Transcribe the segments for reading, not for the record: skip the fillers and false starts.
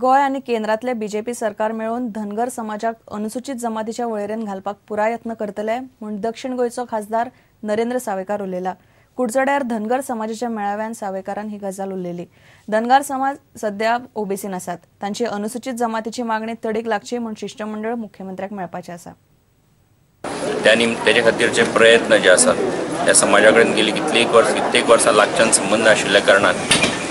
गोंय आनी केंद्रांतले बीजेपी सरकार मेळून धनगर समाजाक अनुसूचित जमातीच्या वळेरेन घालपाक पुराय यत्न करतले म्हूण दक्षिण गोंयचो खासदार नरेंद्र सावयकार उलयला. कुडचड्यार धनगर समाजाच्या मेळाव्यान सावयकारान ही गजाल उलयली. धनगर समाज सध्या ओबीसीन आसात, तांची अनुसूचित जमातीची मागणी तडीक लागची म्हूण शिष्टमंडळ मुख्यमंत्र्याक मेळपाचें आसा. तेजे खातीर जे प्रयत्न जे आसात त्या समाजा कडेन गेली कितलीक वर्सां लागच्यान संबंद आशिल्ल्या कारणान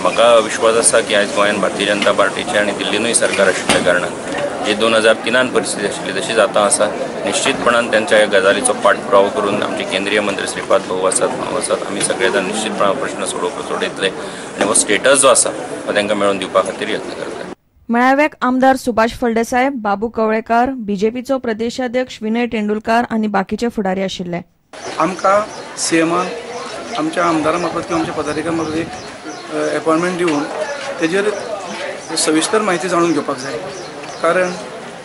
म्हाका विश्वास आसा की आयज गोंयांत भारतीय जनता पार्टीचे आनी दिल्लीनूय सरकार आशिल्ल्या कारणान जी 2003 परिस्थिती आशिल्ली तशीच आतां आसा. निश्चितपणान तांच्या ह्या गजालीचो पाठपुरावो करून आमचे केंद्रीय मंत्री श्रीपाद भाऊ आसात, हांव आसात, आमी सगळे जाण निश्चितपणान प्रश्न सोडयतले आनी हो स्टेटस जो आसा तो तांकां मेळोवन दिवपा खातीर यत्न करतले. मेळाव्याक आमदार सुभाष फळदेसाय, बाबू कवळेकार, बीजेपीचो प्रदेशाध्यक्ष विनय तेंडुलकार आनी बाकीचे फुडारी आशिल्ले. आमकां सीएमान आमच्या आमदारां मार्फत किंवा आमच्या पदाधिकाऱ्यां मार्फत एक अपॉयंटमेंट दिवन तेजेर सविस्तर म्हायती जाणून घेवपाक जाय, कारण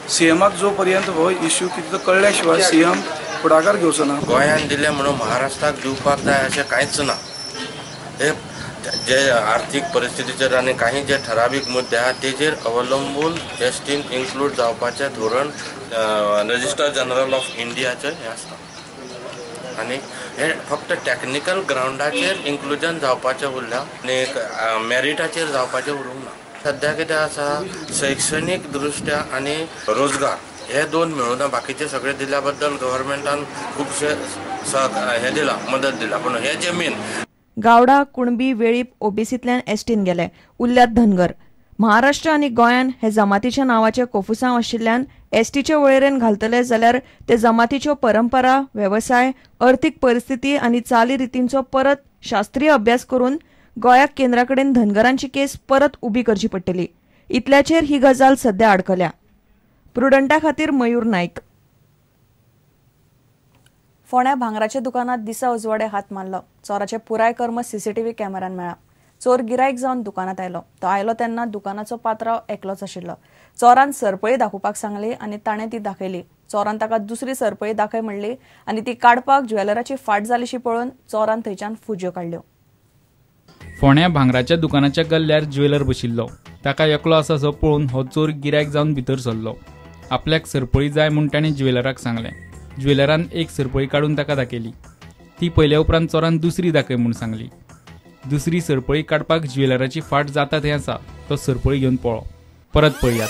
सीएमाक जो पर्यंत हो इश्यू कितें तो कळ्ळ्या शिवाय सीएम फुडाकार घेवचो ना. गोंयान दिलें म्हणून महाराष्ट्राक दिवपाक जाय अशें कांयच ना. हे जे आर्थीक परिस्थितीचेर आनी काही जे ठरावीक मुद्दे आहा तेजेर अवलंबून एसटीन इन्क्लूड जावपाचें धोरण रजिस्टर जनरल ऑफ इंडियाचें हें आसता आनी हे फक्त टॅक्निकल ग्रावंडाचेर इन्क्लुजन जावपाचें उरलां आनी मॅरिटाचेर जावपाचें उरूंक ना. सद्या कितें आसा, शैक्षणीक दृश्ट्या आनी रोजगार हे दोन मेळूना, बाकीचे सगळे दिल्या बद्दल गव्हर्मेंटान खुबशे हे दिला, मदत दिला, पूण हे जे मेन गावडा, कुणबी, वेळीप ओबीसींतल्यान एसटीन गेले, उरल्यात धनगर. महाराष्ट्र आनी गोंयान हे जमातीच्या नांवाचे कोफुसांव आशिल्ल्यान एसटीचे वळेरेन घालतले जाल्यार ते जमातीच्यो परंपरा, वेवसाय, अर्थीक परिस्थिती आनी चालीरितींचो परत शास्त्रीय अभ्यास करून गोंयाक केंद्रा कडेन धनगरांची केस परत उबी करची पडटली. इतल्याचेर ही गजाल सध्या आडकल्या. प्रुडंटा खातीर मयूर नायक. फोंड्या भांगराच्या दुकानात दिसा उजवाडे हात मारलो. चोराचे पुराय कर्म सीसीटीव्ही कॅमेऱ्यान मेळ्ळा. चोर गिरायक जावन दुकानात आयलो. तो आयलो तेन्ना दुकानाचो पात्राव एकलोच आशिल्लो. चोरान सरपळी दाखोवपाक सांगली आनी ताणें ती दाखयली. चोरान ताका दुसरी सरपळी दाखय म्हणली आनी ती काडपाक ज्वेलराची फाट जालीशी पळोवन चोरान थंयच्यान फुज्यो काडल्यो. फोंड्या भांगराच्या दुकानाच्या गल्ल्यार ज्वेलर बशिल्लो. ताका एकलो आसा असो पळोवन हो चोर गिरायक जावन भितर सरलो. आपल्याक सरपळी जाय म्हूण ताणें ज्वेलराक सांगलें. ज्वेलरान एक सरपळी काडून ताका दाखयली. ती पळयल्या उपरांत चोरान दुसरी दाखय म्हूण सांगली. दुसरी सरपळी काडपाक ज्वेलराची फाट जाता थंय आसा तो सरपळी घेवन पळो. परत पळयात,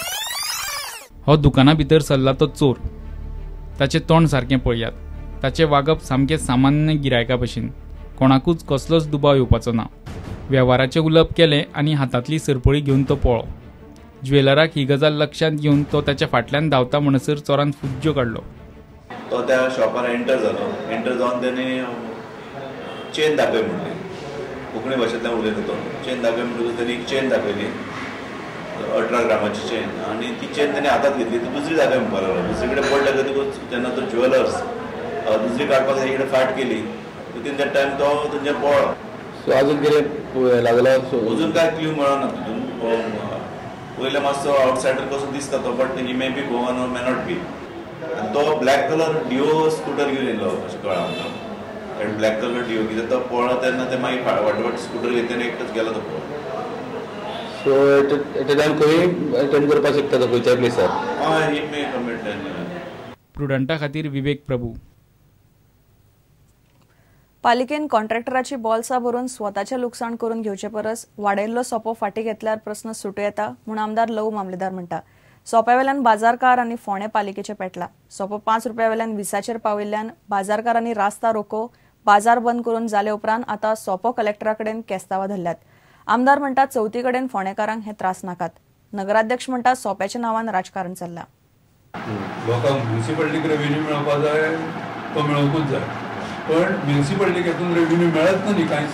हो दुकाना भितर सरला तो चोर. ताचें तोंड सारकें पळयात. ताचें वागप सामकें सामान्य गिरायका भशेन, कोणाकूच कसलोच दुबाव येवपाचो ना. वेव्हाराचें उलोवप केलें आनी हातांतली सरपळी घेवन तो पळो. ज्वेलराक ही गजाल लक्षांत घेवन तो ताच्या फाटल्यान धांवता म्हणसर चोरान फुज्ज्यो काडलो. तो त्या शॉपार एंटर जालो. एंटर जावन तेणे चेन दाखय म्हणली. कोंकणी भाशेंतल्यान उलयलो तो. चेन दाखय म्हणटकूच तेणी एक चेन दाखयली, 18 ग्रामाची चेन, आनी ती चेन तेणी हातांत घेतली. ती दुसरी दाखय म्हणपाक लागलो. दुसरी कडेन पडल्या जातकूच तेन्ना तो ज्वेलर्स दुसरी काडपाक तेणी कडेन फायट केली. वितीन that time तो तेंच्या पळ्ळो. सो अजून कितें लागला? अजून काय क्ल्यू मेळना तितून. पयलें मातसो आवटसायडर कसो दिसता तो, but he may be Goan or may not be. आनी तो ब्लॅक कलर डिओ स्कुटर घेवन येयलो अशें कळ्ळां आमकां. ब्लॅक कलर डिओ कित्याक तो पळ्ळो तेन्ना ते मागीर वाटवाट स्कुटर घेतली एकटोच गेलो तो पळो. सो एट अ टायम खंय अटेंड करपाक शकता तो, खंयच्याय प्लेसार. हय, ही मे कमीट. प्रुडंटा खातीर विवेक प्रभू. पालिकेन कॉन्ट्रॅक्टराची बोल्सां भरून स्वताचें लुकसाण करून घेवचे परस वाडयल्लो सोपो फाटीं घेतल्यार प्रस्न सुटू येता म्हूण आमदार लवू मामलेदार म्हणटा. सोप्यावेल्यान बाजारकार आनी फोंडें पालिकेचें पेटला. सोपो 5 रुपयावेल्यान 20चेर पाविल्ल्यान बाजारकारांनी रास्ता रोको, बाजार बंद करून जाले उपरांत आतां सोपो कलेक्टरा कडेन केस्तांवां धरल्यात. आमदार म्हणटा चवथी कडेन फोंडेकारांक हे त्रास नाकात. नगराध्यक्ष म्हणटा सोप्याच्या नांवान राजकारण चल्लां. लोकांक म्युनिसिपालिटीक रेव्हेन्यू मेळोवपाक जाय तो मेळोवंकूच जाय, पण म्युनिसिपालिटीक हेतून रेव्हेन्यू मेळत ना न्ही कांयच.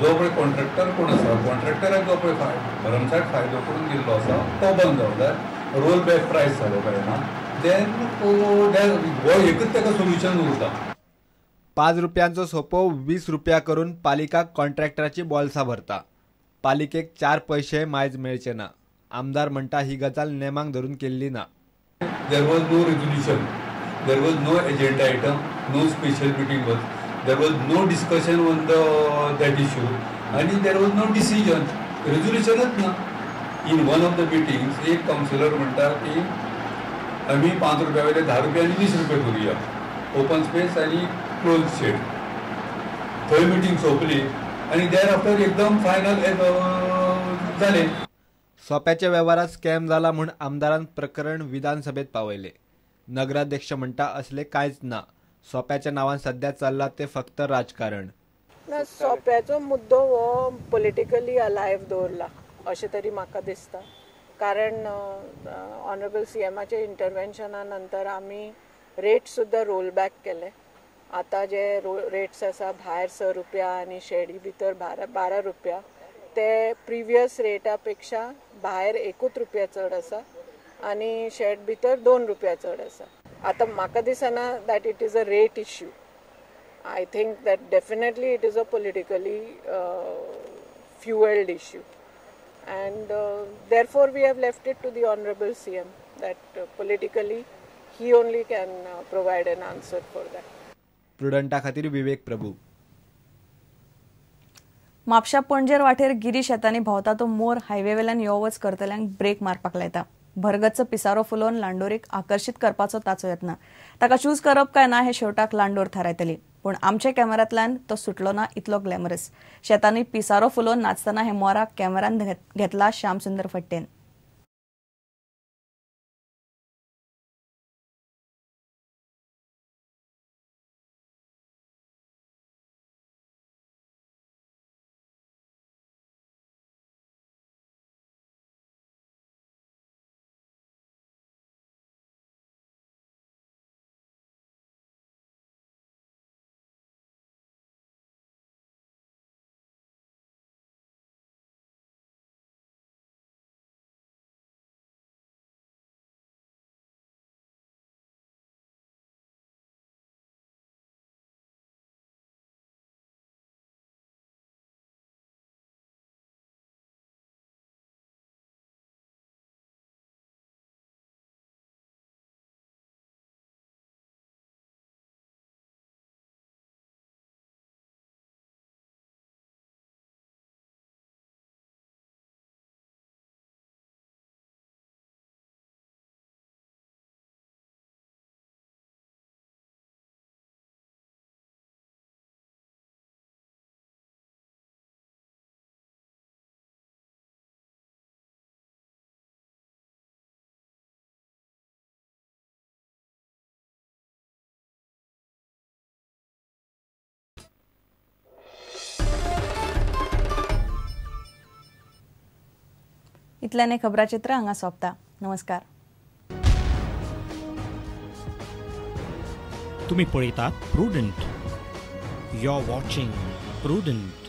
जो पळय कॉन्ट्रॅक्टर कोण आसा, कॉन्ट्रॅक्टराक जो पळय भरमसाठ फायदो करून दिल्लो आसा तो बंद जावंक जाय. रोल बॅक प्रायस जालो काय ना, देन हो एकूच ताका सोल्युशन उरता. 5 रुपयांचो सोपो 20 रुपया करून पालिका कॉन्ट्रॅक्टराची बोल्सां भरता. पालिकेक 4 पयशे मायज मेळचे ना. आमदार म्हणटा ही गजाल नेमाक धरून केल्ली ना. There was no resolution, there was no agenda item, no special meeting was, there was no discussion on the that issue, and there was no decision. Resolutionच ना. In one of the meetings एक councillor म्हणटा की आमी 5 रुपया वयले 10 रुपया आनी 20 रुपया करुया, ओपन स्पेस आनी क्लोज शेड. थंय मिटींग सोंपली आनी there after एकदम फायनल जालें. सोप्याच्या वेव्हारात स्कॅम जाला म्हूण आमदारान प्रकरण विधानसभेत पावयले. नगराध्यक्ष म्हणटा असले कांयच ना, सोप्याच्या नांवान सध्या चल्ला ते फक्त राजकारण. ना, सोप्याचो मुद्दो हो पॉलिटिकली अलायव्ह दवरला अशें तरी म्हाका दिसता, कारण ऑनरेबल सीएमाच्या इंटरवेन्शना नंतर आमी रेट सुद्दां रोल बॅक केले. आतां जे रेट्स आसा भायर 6 रुपया आनी शेडी भितर 12 रुपया, ते प्रिवियस रेटा पेक्षा भायर 1 रुपया चड आसा आनी शेड भितर 2 रुपया चड आसा. आतां म्हाका दिसना that it is a rate issue. I think that definitely it is a politically fuelled issue and therefore we have left it to the honorable CM that politically he only can provide an answer for that. प्रुडंटा खातीर विवेक प्रभू. म्हापशा पणजेर वाटेर गिरी शेतांनी भोंवता तो मोर highway वेल्यान यो वच करतल्यांक break मारपाक लायता. भरगच्च पिसारो फुलोवन लांडोरीक आकर्शीत करपाचो ताचो यत्न. ताका चूज करप काय ना हे शेवटाक लांडोर थारायतली, पूण आमच्या कॅमेरांतल्यान तो सुटलो ना इतलो ग्लॅमरस. शेतांनी पिसारो फुलोवन नाचतना हे मोराक कॅमेरान घेतला श्यामसुंदर फट्टेन. इतल्याने खबराचित्र हांगा सोंपता. नमस्कार. तुम्ही पळयतात Prudent. You are watching Prudent.